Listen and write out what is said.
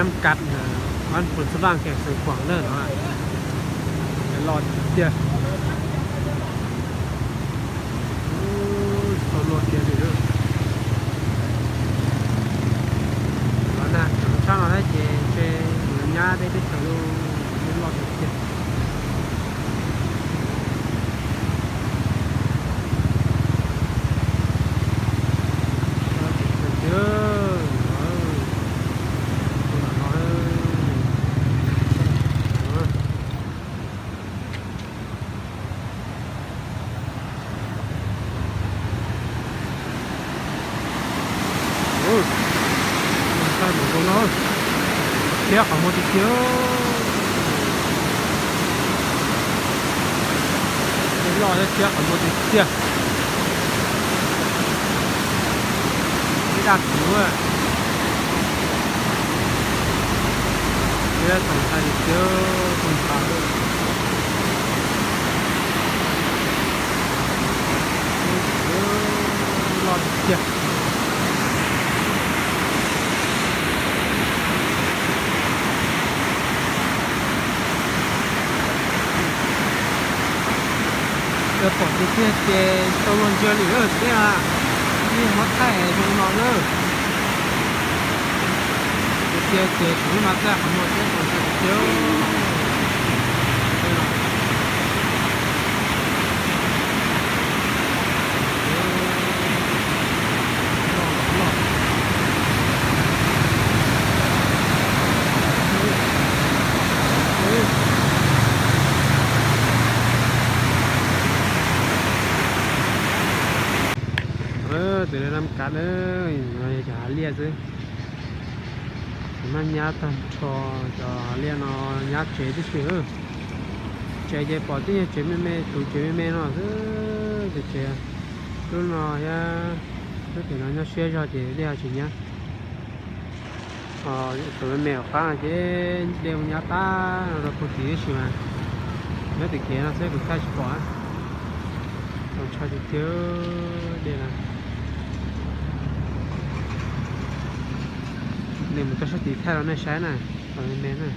Nab Kas, Phu Xab Vaj, Keem Xeem Khuam lawm no, loj tiag. Tau luaj tiag li. Los nag tshaj no thiab ces ntshe yuav nyab tej teb chaws loj tiag tiag. Mus zoo no, thiab qhov muag tiag tiag. Loj thiab qhov muag tiag tiag. Ib daj kuv, thiab txaus ntshai tiag tiag, txaus ntshai. Loj tiag tiag. Pom tiag tiag ces tau luag ntsia li lawm tiag, yeej muab thaij zoo no lawm. Tiag tiag ces tseem muaj txaj qhov muag thiab txaus ntshai tiag tiag. Tus Nab Kas na, no yog cov hav liaj xwb. Tsis maj nyab tag nrho, cov hav liaj no nyab tsev tib si. Tsev ces pom tib nyuag tsev me me, tus tsev me me no xwb ces tsev. Lub no thiab lub tim no nyob siab zog ces dej ho tsis nyab. Tus me me hauv qab no ces dej mus nyab tag no rau puag tim tib si mas. Nyob tim kev no xwb kuv thaij tsis pom. Txaus ntshai tiag tiag dej na. Nej mus tau sab tim thaij rau nej saib na, tus me me na.